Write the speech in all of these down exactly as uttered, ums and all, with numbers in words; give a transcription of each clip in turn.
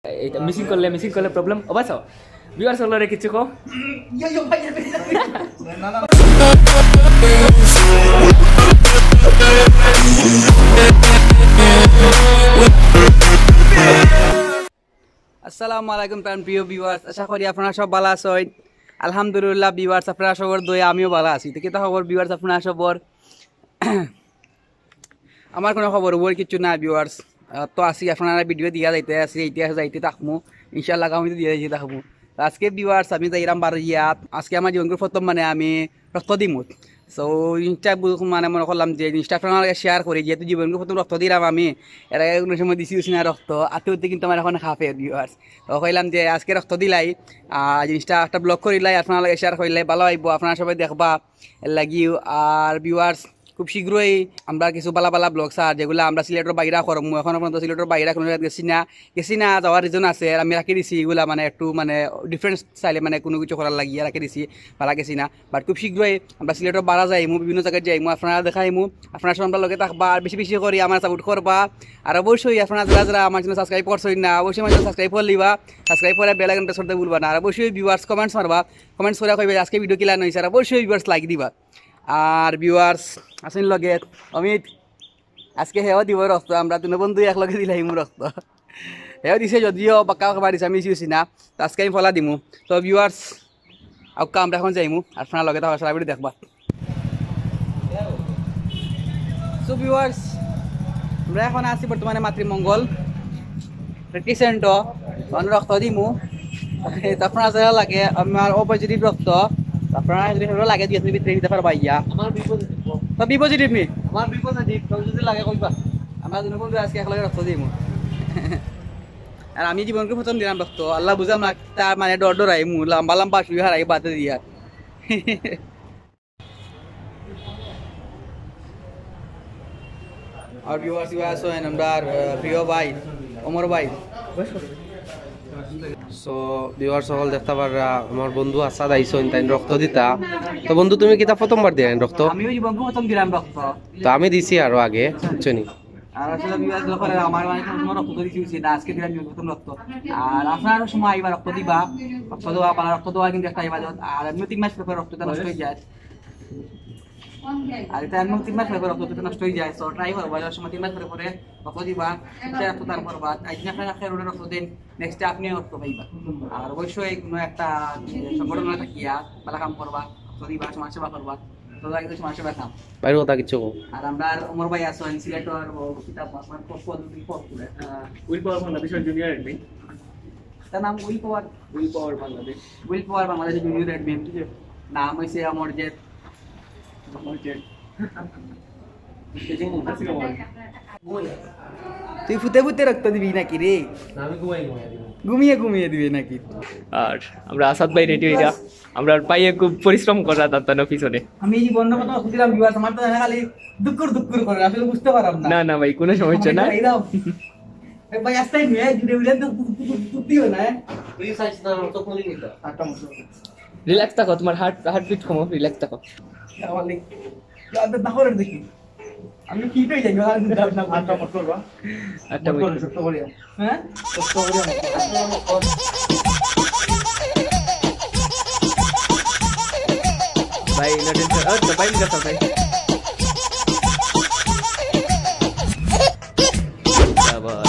এটা মিসিং করলে, মিসিং করলে প্রবলেম। ও বাঁচাও, ভিউয়ার্স অকলরে কিছু কও। আসসালামু আলাইকুম প্রাণ প্রিয় ভিউয়ার্স, আশা করি আপনারা সব ভালা আছইন। আলহামদুলিল্লাহ ভিউয়ার্স, আপনারা সবর দোয়া আমিও ভালা আছি। তো কিতা খবর ভিউয়ার্স আপনারা সবর? আমার কোনো খবর খবর কিচ্ছু না ভিউয়ার্স। তো আছি আপনারা ভিডিও দিয়া যাইতে আছি, যাইতে আছি, যাইতে থাকমু ইনশাআল্লাহ, আগামীতে দিয়া যাইতে থাকমু। তো আজকে ভিউয়ার্স আমি যাইরাম বারইয়াত। আজকে আমার জীবনর প্রথম মানে আমি রক্ত দিমু। So ইনস্টা মানে মনে করলাম যে ইনস্টা আপনারা লগে শেয়ার করি, যেহেতু জীবনর প্রথম রক্ত দিলাম আমি, এর আগে কোনো সময় দিছি উছি না রক্ত, আতে উতে কিন্তু আমার এখন হাফে ভিউয়ার্স। তো কইলাম যে আজকে রক্ত দিলাই, আর জিনিসটা একটা ব্লগ করিলাই, আপনারা লগে শেয়ার করিলাই, ভালা অইবো, আপনারা সবাই দেখবা। এর লাগিও আর ভিউয়ার্স খুব শীঘ্রই আমরা কিছু ভালা ভালা ব্লগ ছাড়, যেগুলা আমরা সিলেটর বাইরা করমু। এখনো পর্যন্ত সিলেটর বাইরা কোনো জাগাত গেছি না, গেছি না, যাওয়ার রিজন আছে। আর আমি রাখি দিছি এগুলা মানে একটু মানে ডিফারেন্ট স্টাইলে মানে কোনো কিছু করার লাগিয়া রাখি দিছি, ভালা গেছি না। বাট খুব শীঘ্রই আমরা সিলেটর বারা যাইমু, বিভিন্ন জাগাত যাইমু, আপনারা দেখাইমু, আপনারা সব আমরার লগে থাকবা, আর বেশি বেশি করি আমার সাপোর্ট করবা। আর অবশ্যই আপনারা যারা যারা আমার চ্যানেল সাবস্ক্রাইব করছইন না, অবশ্যই আমার চ্যানেল সাবস্ক্রাইব করি লিবা, সাবস্ক্রাইব করে বেল আইকন প্রেস করতে ভুলবা না। আর অবশ্যই ভিউয়ার্স কমেন্টস মারবা, কমেন্টস করে কইবা যে আজকে ভিডিও কিলান অইছে, আর অবশ্যই ভিউয়ার্স লাইক দিবা। আর ভিউয়ার্স আছইন লগে অমিত, আজকে হেও দিব রক্ত, আমরা দুনো বন্ধু একলগে দিলাইমু রক্ত। হেও দিছে যদিও বাক্কা বাক্কা মারিছে, আমি ইউসি না, তো আজকে আমি ফলা দিমু। তো ভিউয়ার্স আউক্কা আমরা এখন যাইমু, আপনারা লগে থাকবা, সারা ভিডিও দেখবা। So ভিউয়ার্স আমরা এখন আছি বর্তমানে মাতৃমঙ্গল প্র্যাকটিস সেন্টার, অন রক্ত দিমু। তো আপনারা যারা লাগে আমার ও পজিটিভ রক্ত, তো আপনারা যদি হেরো লাগে দুই তিন ভিতরে নিতে পারবা ইয়া। আমার বি পজিটিভ। তো বি পজিটিভ নি? আমার বি পজিটিভ, তো যদি লাগে কইবা। আমরা দুনো বন্ধু আজকে একলগে রক্ত দিমু। আর আমি জীবনর প্রথম দিলাম রক্ত, আল্লাহ বুঝলাম না, তার মানে ডর ডরাইমু, লম্বা লম্বা শুয়ে হারাই বাদে দিয়া। আর ভিউয়ার্স ইবা আছইন আমরার, আহ, প্রিয় ভাই, ওমর ভাই। So ভিউয়ার্স অকল দেখতা পাররা, আমার বন্ধু আসাদ আইছইন, তাইন রক্ত দিতা। তো বন্ধু, তুমি কিতা প্রথমবার দিলাইন রক্ত? আমিও জীবনর প্রথম দিলাম রক্ত। তো আমি দিছি আরো আগে, বুঝছো নি? আর আসলে ভিউয়ার্স যখন আমার মানে কোনো রক্ত দিছি উচিত না, আজকে দিলাম জীবনর প্রথম রক্ত। আর আপনারা সময় আইবা রক্ত দিবা, রক্ত দেওয়া, পালা রক্ত দেওয়া কিন্তু একটা ইবাদত। আর এমনি তিন মাস পরে পরে রক্তটা নষ্ট অই যায়। আর এটা এমনি তিন মাস পরে পরে রক্ত নষ্ট অই যায়। So ট্রাই করবা, যাওয়ার সময় তিন মাস পরে পরে রক্ত দিবা, এটা রক্ত দান করবা। আইজ না আপনারা খেয়ে রক্ত দেন, নেক্সট আপনি রক্ত পাইবা। আর অবশ্যই কোনো একটা, এ, সংগঠন থাকিয়া ভালা কাম করবা, রক্ত দিবা, সমাজ সেবা করবা। তো লাগে তো সমাজ সেবা কাম। বাইরে কথা কিছু কও। আর আমরার ওমর ভাই আছইন সিলেটর, ও কিতাব আমার পদ-, পদ-, পদ-, আহ, উইল পাওয়ার বাংলাদেশর জুনিয়র অ্যাডমিন। তার নাম উইল পাওয়ার? উইল পাওয়ার বাংলাদেশ। উইল পাওয়ার বাংলাদেশ জুনিয়র অ্যাডমিন। নাম অইছে অমরজেদ। অমরজেদ। তুই ফুতে ফুতে রক্ত দিবি নাকি রে? না, আমি ঘুমাই ঘুমাই দিব। ঘুমিয়ে ঘুমিয়ে দিবি নাকি? আর আমরা আসাদ ভাই রেডি অইরা। আমরার ভাইয়ে খুব পরিশ্রম করা তার তার পিছনে। আমি এই বন্ধ কথা বলছিলাম, ভিউয়ার্স, আমার তো দেখা খালি দুকুর দুকুর করে, আসলে বুঝতে পারলাম না। না, না ভাই, কোনো সমস্যা না। এই দাও। এ ভাই, আস্তে নিয়ে, জুড়ে উড়ে তো দুক, দুক, দুক, দুক দিও না, হ্যাঁ? প্লিজ, আইস না, আমার তো খুলি নিতা। আটটা মতো। রিল্যাক্স থাকো, তোমার হার্ট, হার্টবিট কমো, রিল্যাক্স থাকো। আমার লেগ, ইয়া, আদা দাহরের দেখি। আমি ফিট অই যাই, আর না, আটটা মত করবা। আটটা মত মত করো, শক্ত করিয়া। হ্যাঁ? শক্ত করিয়া মত করো। ভাই, না টেনশন। ও, তো ভাই, নিয়ে যাও, ভাই। আবার।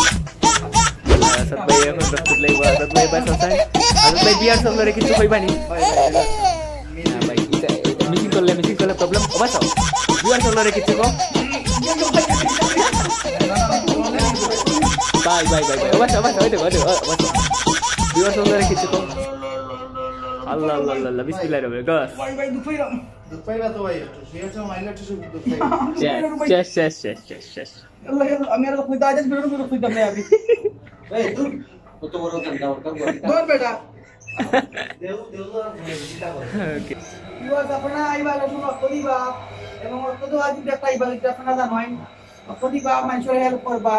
আসাদ ভাই এখন রক্ত লইব, আসাদ ভাই বাস আছে। আসাদ ভাই, ভিউয়ার্স অকলরে কিছু কইবা নি? না ভাই, এটা, এটা মিসিং করলে, মিসিং করলে প্রবলেম। ও বাঁচাও। ভিউয়ার্স অকলরে কিছু কও। ভাই, ভাই, ভাই, ভাই। ও বাঁচাও, ও বাঁচাও, ওই দেখো, ওই দেখো, ও বাঁচাও। ভিউয়ার্স অকলরে কিছু কও। আল্লাহ, আল্লাহ, আল্লাহ, আল্লাহ, বিসমিল্লাহির রহমানির রহিম। গস। ভাই, ভাই, দুঃখ পাইলাম। দুঃখ পাইবা তো ভাই, একটু শুয়ে আছো, মাইলে একটু শুয়ে দুঃখ পাইবা। শেষ, শেষ, শেষ, শেষ, শেষ, শেষ। আল্লাহ, আমি আর কই দাঁড়াই বেরোনো বেরো কইতাম না আমি। এই, তুই কত বড় গান গাওয়ার কাম করে? ধর বেটা। দেউ, দেউ আর ঘুরে চিন্তা করে। ওকে। ভিউয়ার্স, আপনারা আইবা, রসুন রক্ত দিবা, এবং রক্ত দেওয়া কিন্তু একটা ইবাদত, আপনারা জানেন। রক্ত দিবা, মানুষের হেল্প করবা,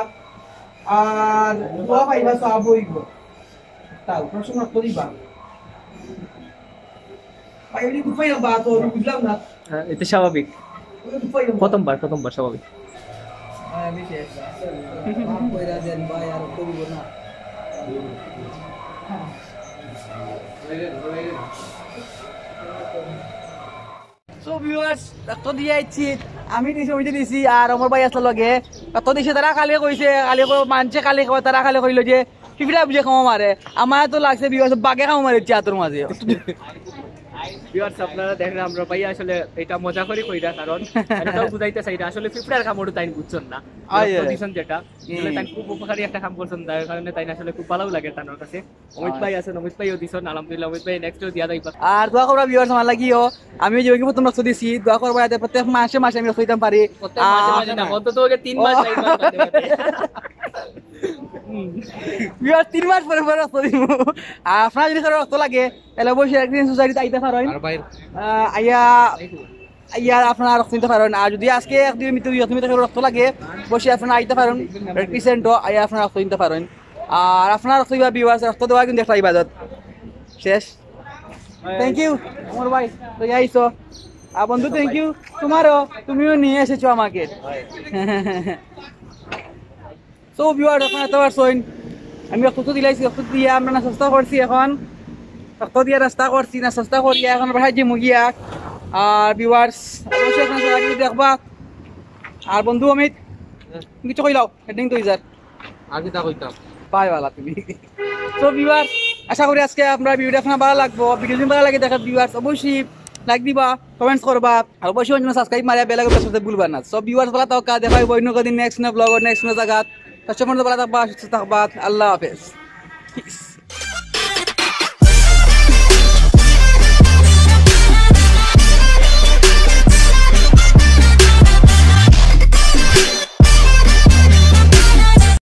আর দোয়া পাইবা, সওয়াব অইব। তাও, রসুন রক্ত দিবা। ভাই, এমনি দুঃখ পাইলাম বা, তো আমি বুঝলাম না। হ্যাঁ, এটা স্বাভাবিক। ওই দুঃখ পাইলাম বা। প্রথমবার, প্রথমবার স্বাভাবিক। ভাই, আমি শেষ। মাফ কইরা দেন ভাই, আর করব না। So viewers, রক্ত দিয়া আইছি, আমি দিছি, অমিতে দিছি, আর আমার ভাই আসলো লগে। রক্ত দিছে, তারা খালি কইছে, খালি কই-, মানছে খালি কয়, তারা খালি কইলো যে ফিফড়া বুঝে কামড় মারে। আমার তো লাগছে viewers বাঘে কামড় মারে চেয়াতর মাঝে। ভিউয়ার্স, আপনারা দেখেন, আমরা ভাই আসলে এটা মজা করি কইরা, কারণ এটাও বুঝাইতে চাই না, আসলে ফিফড়ার কামড় তাই বুঝছেন না। আয়, আয়। কন্ডিশন যেটা, আসলে হুম। তাই খুব উপকারী একটা কাম করছেন, যার কারণে তাই আসলে খুব ভালো লাগে তার কাছে। অমিত ভাই আছেন, অমিত ভাইও দিছেন, আলহামদুলিল্লাহ, অমিত ভাই নেক্সটও দিয়া যাইবা। আর দোয়া করবা ভিউয়ার্স আমার লাগিও, আমি যে প্রথম রক্ত দিছি, দোয়া করবা যাতে প্রত্যেক মাসে মাসে আমি রক্ত দিতাম পারি। প্রত্যেক মাসে আহ, মাসে না, অন্তত ওকে তিন মাস ও। চার মাস বাদে বাদে। ভিউয়ার্স, তিন মাস পরে পরে রক্ত দিব। আর আপনারা যদি কারো রক্ত লাগে, তাহলে অবশ্যই একদিন সোসাইটিতে আইতে পারেন। আর ভাই আহ, আইয়া, আইয়া আপনারা রক্ত নিতে পারেন। আর যদি আজকে একদিন মৃত্যু দুই একদিন মৃত্যু রক্ত লাগে, অবশ্যই আপনারা আইতে পারেন। রেড ক্রিসেন্টো আইয়া আপনারা রক্ত নিতে পারেন। আর আপনারা রক্ত দিবা ভিউয়ার্স, রক্ত দেওয়া কিন্তু একটা ইবাদত। শেষ। থ্যাংক ইউ আমার ভাই, তো আইছো। আর বন্ধু, থ্যাংক ইউ তোমারও, তুমিও নিয়ে এসেছো আমাকে। তো ভিউয়ার, এখন এত পারছইন, আমি রক্ত তো দিলাইছি, রক্ত দিয়ে আমরা নাস্তা করছি, এখন রক্ত দিয়ে নাস্তা করছি, নাস্তা করিয়া এখন বাসায় যে মুগিয়া। আর ভিউয়ার্স, অবশ্যই এখন সবাই দেখবা। আর বন্ধু অমিত, তুমি কিছু কইলাও, হেডিং তো ইজার। আর কিতা কইতাম? পাই বালা তুমি। তো ভিউয়ার্স, আশা করি আজকে আমরা ভিডিওটা আপনার ভালো লাগবো। ভিডিও যদি ভালো লাগে দেখে ভিউয়ার্স, অবশ্যই লাইক দিবা, কমেন্টস করবা, আর অবশ্যই সাবস্ক্রাইব মারিয়া বেল আইকন প্রেস করতে ভুলবা না। সো ভিউয়ার্স, ভালো থাকা, দেখা হইব অন্য কদিন নেক্সট কোনো ব্লগ, নেক্সট কোনো জায়গা। ততক্ষণ পর্যন্ত ভালো থাকবা, সুস্থ থাকবা। আল্লাহ হাফেজ। Peace.